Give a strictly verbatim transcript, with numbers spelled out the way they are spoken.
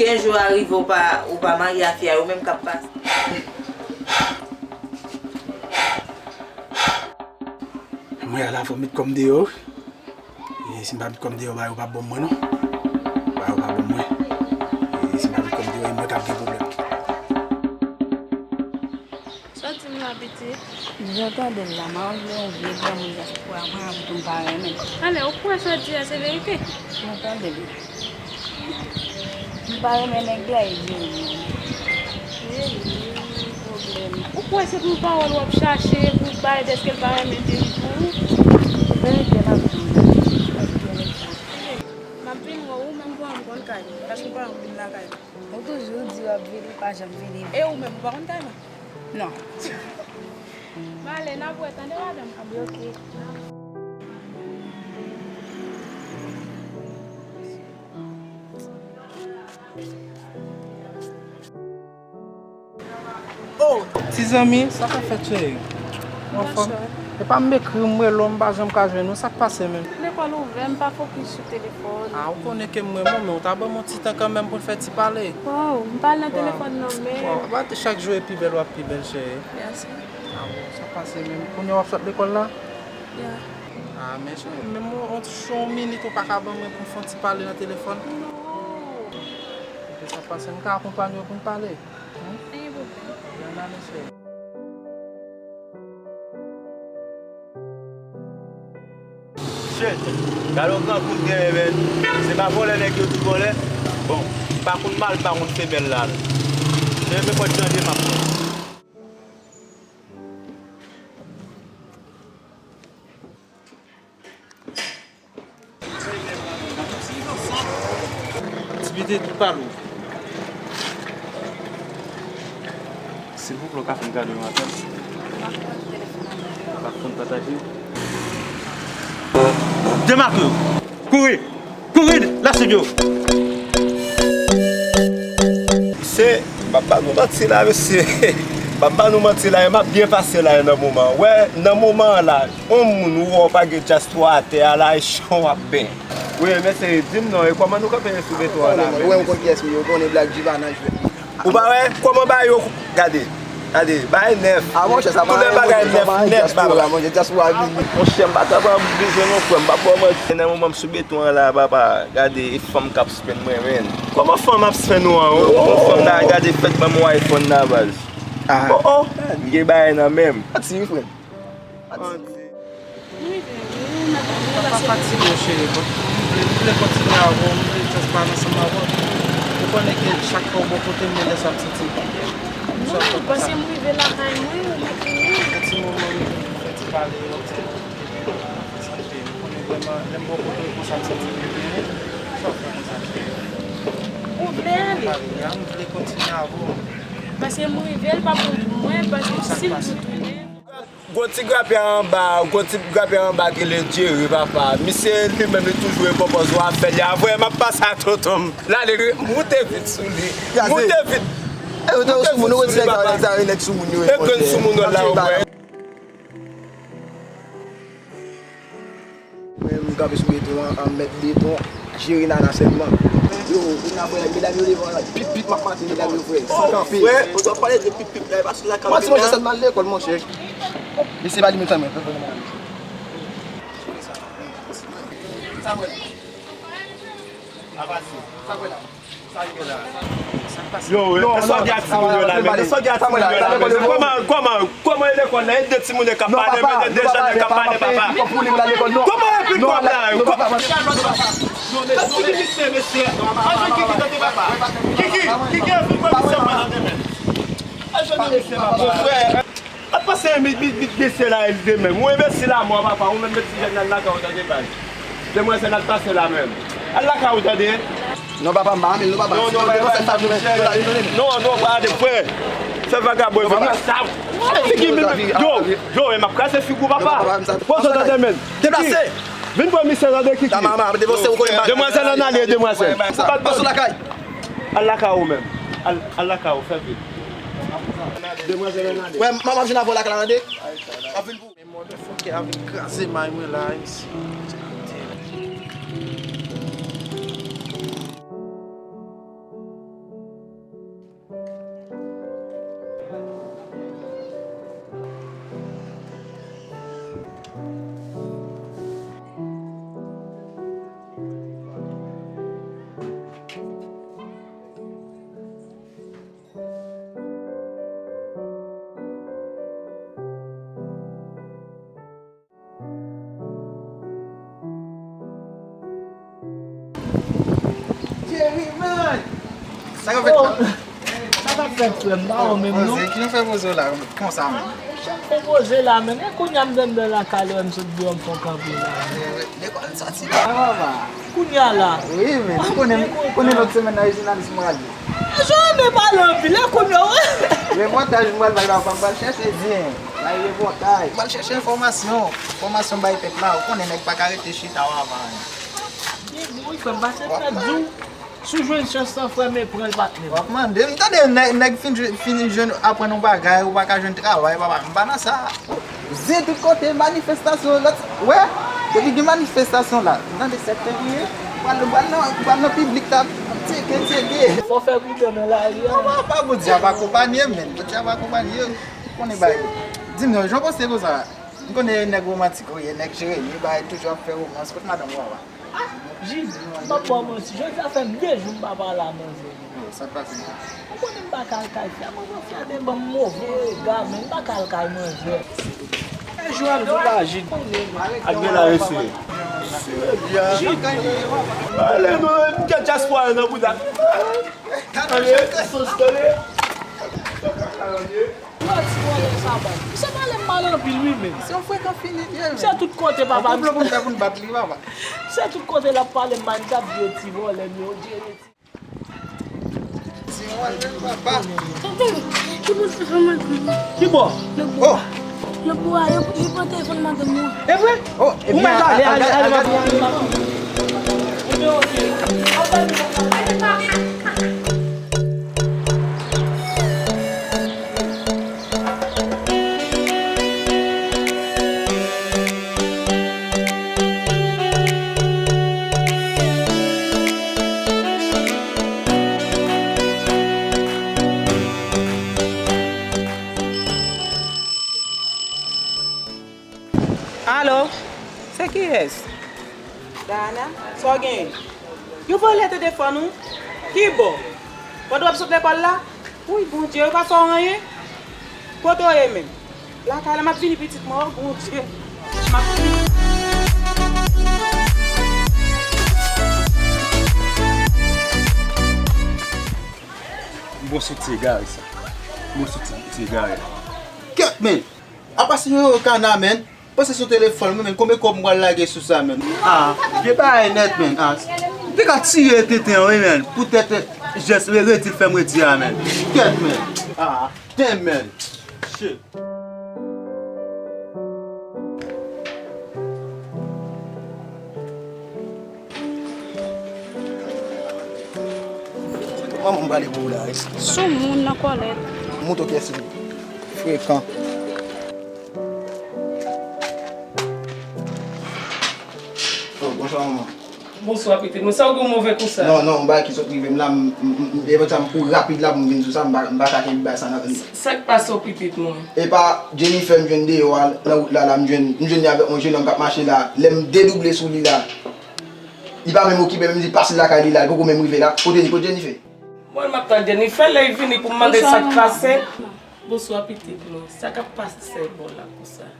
Si yon jou a rive ou pa, ou pa marye a fi a, ou menm k ap pase. Mwen ala fò met kòm deyò. E si m pa met kòm deyò, ba yo p ap ban m mwen non. Ba yo p ap ban m mwen. E si m pa met kòm deyò, e mwen k ap gen pwoblèm. Sa w di m la, pitit? Jan w tande l la, m ap vle yon vye granmoun dyaspora, mwen ap di w m pa renmen l. Alè, ou kwè sa w di a se verite? Jan w tande l la. M pa renmen nèg la, e vye wi. Hey, pwoblèm. Ou kwè se pou pawòl w ap chache, pou bay dèske l pa renmen vye wi pou ou? Se verite m ap di w la. M ap vin wè w, ou menm pou an konn kay, paske ou pa renmen vin lakay mwen. Ou toujou di w ap vini, ou pa janm vini. E ou menm, ou pa konn kay mwen? Non. M ale, n ap wè, tande, madanm? A, oke. Oh, ti zanmi, sa k ap fèt, cheri? Ou anfòm? Epa m ekri w, m rele w, m pa janm ka jwenn ou. Sa k pase menm? Lekòl ouvè, m pa fokis sou telefòn. A, ou konnen ke m renmen w, men ou ta ban m yon ti tan kanmenm pou n fè ti pale. Waw, m pa nan telefòn nan, men. Waw, ba, chak jou e pi bèl, w ap pi bèl, cheri. Mèsi. A bon, sa k pase menm? Kounye a w ap sot lekòl la? Ya. A, men cheri, menm yon, yon ti, yon minit ou pa ka ban mwen pou n fè yon ti pale nan telefòn? Non. Ebyen, sa k pase, m ka akonpanye w pou n pale? Hmm? Pa gen pwoblèm. Bèl ane, cheri. Shit! Gade yon grangou m genyen, men. Se pa vòlè nèg yo di vòlè? Bon, m pa konn mal, m pa konn femèl la, non. Men, men fò w tande m ap fè. Ti pitit, li pa lou. Silvouplè, w ka fè m kado yon apèl? Pa konn pataje. Demake w! Kouri! Kouri! Lase yo! Mesye, m ap ba nou manti la, mesye. M ap ba nou manti la, e m ap byen pase la, e nan moman an. Wè, nan moman an la, yon moun ou wè w pa gen dyaspora atè a la, e chan w ap benyen. Wi, mesye, di m non, e kòman nou kanpe sou beton an la menm? Ou wè, ou konn kiyès m ye, ou konnen Black Diva nan jwèt. Ou pa wè? Kòman ba yo, gade, gade, bay nèf. A, monchè, sa pa anyen, monchè, sa pa anyen, dyaspora, monchè, dyaspora vini. Monchè, m pa ta pran bezwen non, frè m, m pa pran manti. Nan moman m sou beton an la, papa, gade, e fanm k ap spenn mwen, men. Kòman fanm ap spenn ou an? Yon fanm la, gade, fèk ban m yon iPhone la, baz. Oh, oh, m gen bagay nan men m. Manti, wi, frè m. Manti. M rive, wi, madanm, m pa fatige, cheri, bon. M vle, m vle kontinye avè w, m vle just pale ansanm avè w. Ou konnen ke chak fwa w bò kote m, men lè sa m santi m pa byen. Non, paske m rive lakay mwen, ou mèt rive. Yon ti moman, m fè ti pale, yon ti, ou konnen vrèman, lè m bò kote w konsa, m santi m byen. Sa w fè konsa, cheri? Ou vle ale? M vle kontinye avè w. Paske m rive, l p ap bon pou mwen, paske si m tou tounen. Gwo ti grapyè anba, gwo ti grapyè anba ki rele Jerry, papa. Misye li menm li toujou e pwopòz w ap fè li a. Voye m ap pase a tonton m. L ale, moute vit sou li. Moute vit. E yo te sou moun, yo retire nèg sa yo, nèg sa yo, nèg sou moun yo. E grenn sou moun yo la, ou kwè. Mwen, m kanpe sou beton an, an mèt beton, jere nana sèlman. Yo, kounye a, frè, medam yo devan la, pip, pip, m ap mate medam yo, frè, san kanpe. Frè, ou t ap pale de pip, pip la, e pa sou lakay ou. Manti, monchè, sèl m al lekòl, monchè. Mesye pa li menm sa, mwen. Sa, frè. Sa, frè. Sa, frè. Yo, yo, sa gen ak timoun yo la, men sa gen ak timoun yo la, men kòman, kòman, kòman e lekòl la, e de timoun yo k ap pale, men de jèn nèg k ap pale, papa. Kòman e pi kòb la? Kiki, misye, mesye. Anjou Kiki, tande papa. Kiki, Kiki, anjou misye, papa. Anjou misye, papa. Al pase mi, mi, mi, mesye la, el de menm. Ou enbesil a mò, papa. Ou menm met ti jèn nan lakay ou, tande, baz. Demwazèl, al pase la menm. Al lakay ou, tande. Non, papa, m pa renmen l, non, papa. Non, non, non, pa de frè. Fè vagabon, vin nan sa. Figi, yo, yo, e m ap kraze figi w, papa. Poze w, tande, menm. Deplase. Vin pran misye, tande, Kiki. Demwazèl, ann ale, demwazèl. Pase lakay. Al lakay ou menm. Al, al lakay ou, fè vit. Demwazèl, ann ale. Wè, m ap vin avè w lakay la, tande. M ap vin pou. Men motherfucker avèk kraze may mwen la, isi. Cheri, man! Sa k ap fèt la? Sa k ap fèt, frè m? Pa wè menm, non. Poze, ki jan fè poze w la konsa, man? Jan m konpoze la, men. E kounye a m tande lakay ou, m sot deyò, m fè yon kanpe la. Lekòl soti la, papa. Kounye a la. Wi, men. Ou konnen, ou konnen lòt semèn nan, jounalis m prale. Jan w pale anpil, e kounye a, wi. Repòtaj m pral bay la, papa, m pral chèche byen. Bay repòtaj. M pral chèche enfòmasyon. Enfòmasyon bay pèp la. Ou konnen nèg pa ka rete chita, papa. Byen, wi, frè m, pase fè di w. Si w jwenn chans lan, frè m, e pran l, patnè m. W ap mande m, tande, nèg, nèg fin, fin jwenn, aprann yon bagay, ou pa ka jwenn travay, papa, m pa nan sa. Zen tout kote, manifestasyon, lòt, wè, depi gen manifestasyon la, m tande sèt fevriye, pral, pral nan, pral nan piblik, t ap tcheke, tcheke. Fò fè pridè nan lari a. Papa, papa, Bondye ap akonpanye m, men, Bondye ap akonpanye m, ou konnen bagay. Di m non, jan w panse konsa, m konnen nèg womantik ou ye, nèg Jeremi, bagay toujou ap fè womans, kot madanm ou, papa? Jid, m p ap ba w manti, jodi a fè m de jou m pa pale a manzè. Yo, sa k pase? Ou konnen m pa ka al kay Fia, manzè Fia te ban m move rega, men m pa ka al kay manzè. E jou ap jou la, Jid. Ak bèl a mesye. Jid. Ale, nou, m gen dyaspora nan bouda. Tande, sòs, tande. Yo, ti vòlè sa bay. Misye pale m mal anpil, wi, men. Se yon frekan fini, ye, men. Misye tout kote, papa. Yon konplo pou n fè pou n bat li, papa. Misye tout kote l ap pale m mal, m t ap di yo ti vòlè, men yo jere ti. Ti vòlè, papa. Tonton, ki bò telefòn madanm mwen? Ki bò? Lòt bò. Oh. Lòt bò a, yo, yo pran telefòn madanm mwen. E vre? Oh, ou mèt ale, ale, ale, ale, ale. Alo, se kiyès? Dayana, sa w genyen? Yo vòlè telefòn ou? Ki bò? Pandan w ap sot lekòl la? Wouy, Bondye, yo pa fè w anyen? Kote w ye menm? Lakay la, m ap vini pitit mwen, o Bondye. M ap vini. M bon sou ti egare sa. M bon sou ti, ti egare. Kèt, men! Apa se yon kana, men. Panse se yon telefòn, men, men konbyen kòb m pral lage sou sa, men? Ah, vye bagay nèt, men. Ah, m te ka tire tenten an, wi, men. Poutèt jès redi l fè m redi a, men. Kèt, men. Ah, damn, men. Shit. Manman m prale pou ou la, wi. Sou moun nan kòlèt. Mouton kiyès li? Frekan. Oh, bonswa, manman. Bonswa, pitit mwen. Sa w gen w move konsa? Non, non, yon bagay ki sot rive m la, m, m, m, e konsa m kouri rapid la pou m vin sou sa, m pa, m pa ka kenbe bagay sa nan li. Sa k pase w, pitit mwen? Epa Jennifer m jwenn deyò a, nan wout la, la, m jwenn, m jwenn li avèk yon jenòm k ap mache la. Lè m dedouble sou li la, li pa menm okipe m, m di pase l lakay li la, li poko menm rive la. Kote li, kote Jennifer? Mwen, m ap tann Jennifer, lè l vini pou m mande sa k pase. Bonswa, pitit mwen. Sa k ap pase bò la konsa?